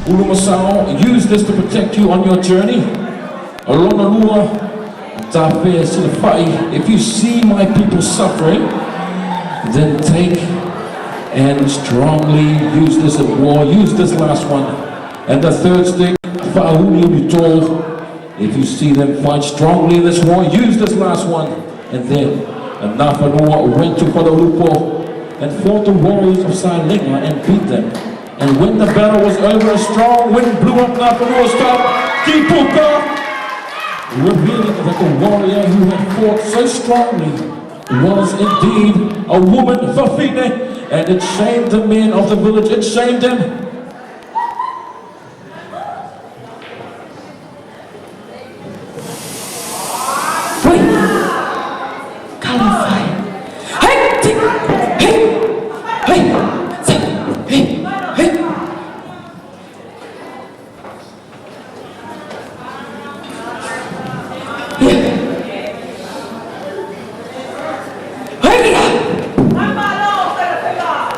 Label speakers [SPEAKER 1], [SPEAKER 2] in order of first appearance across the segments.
[SPEAKER 1] Ulumasao, use this to protect you on your journey. Lona lua, Tafe Silafai, if you see my people suffering, then take and strongly use this at war. Use this last one. And the third stick, Fa'auli Uto, if you see them fight strongly in this war, use this last one. And then Nafanua went to Falealupo and fought the warriors of Salega and beat them. And when the battle was over, a strong wind blew up Nafanua's top, Kipuka, revealing that the warrior who had fought so strongly was indeed a woman, Fafine, and it shamed the men of the village, it shamed them.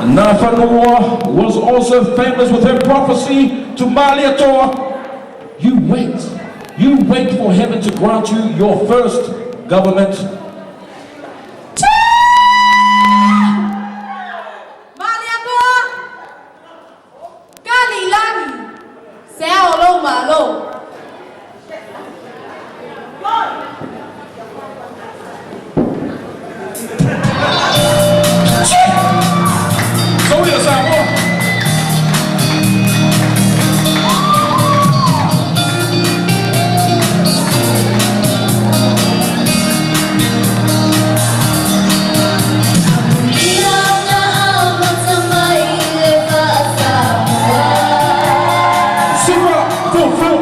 [SPEAKER 1] Nafanua was also famous with her prophecy to Malietoa. You wait. You wait for heaven to grant you your first government.
[SPEAKER 2] Malietoa, Kalilagi, se ao lou malo.
[SPEAKER 1] Soia Samoa. Sifa, fufu.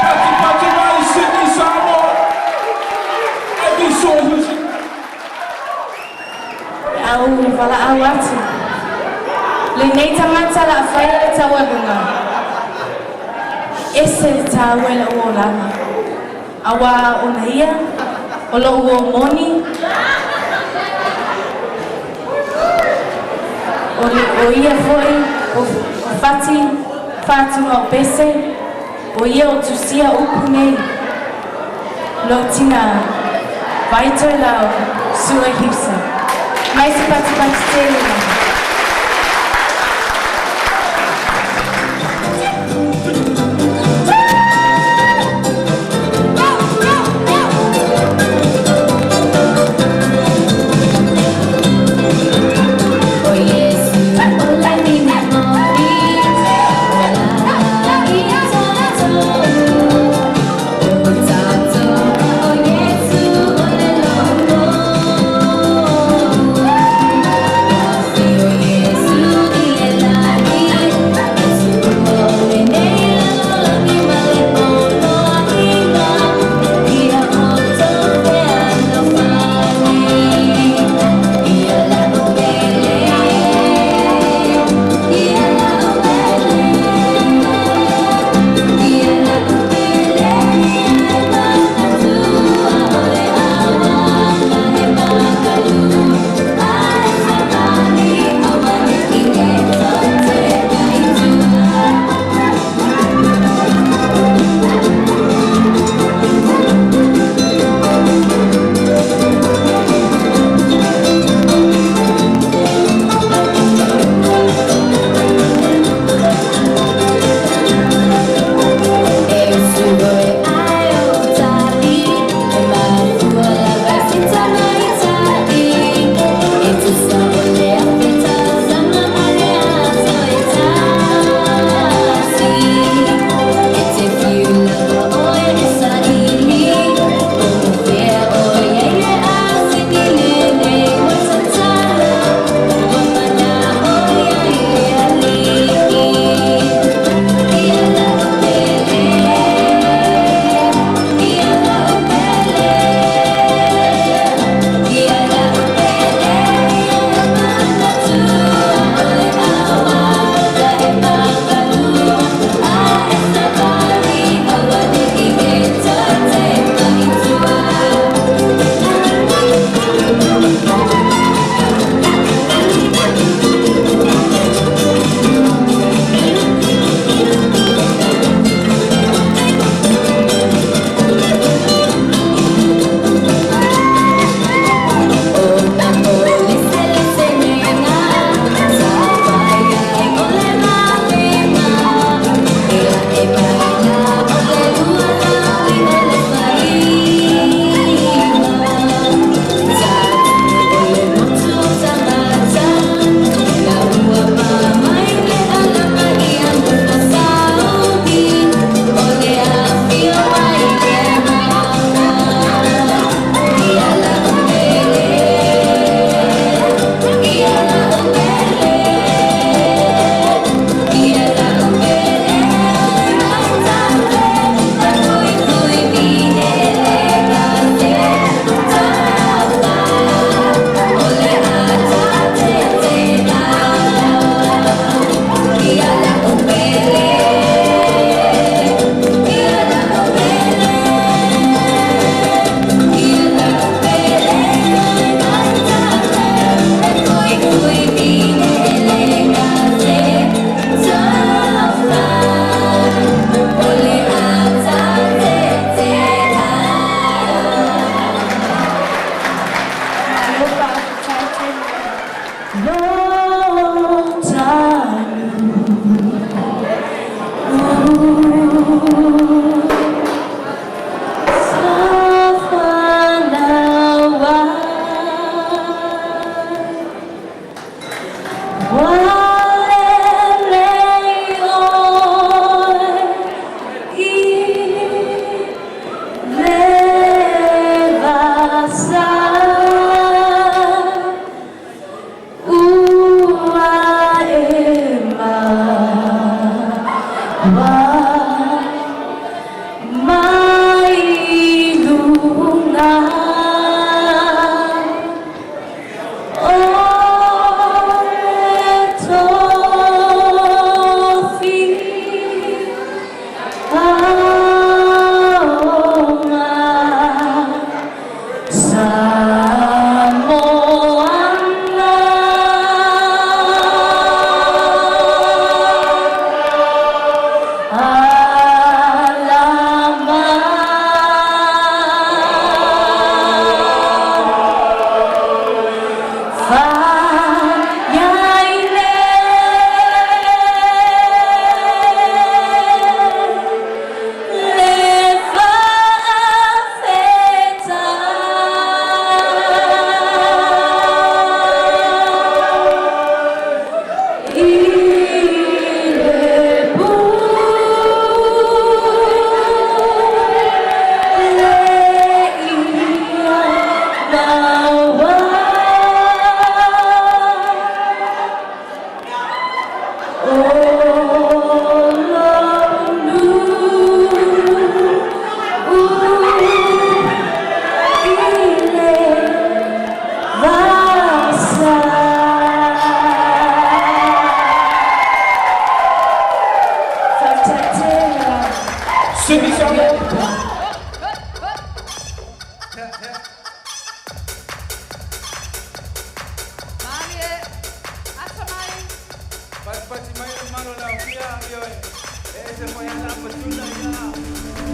[SPEAKER 1] Pati Pati Mai, Sydney Samoa. Abby Sawyers.
[SPEAKER 2] Au valaau atu.
[SPEAKER 3] Lenei tagata la faia le taualuga, ese le tāua i la'u olaga, auā ona ia o lo'u uō moni, o le o ia foi o o Fati fatuga o Pese, o ia o tusia upu nei, lou tinā, Vaitoelau Sua Heusa. Mai se patupatu tele lava.
[SPEAKER 1] Sydney Samoa.
[SPEAKER 4] Patipati mai le malo la fia ioe. E se foi ana patuna ia.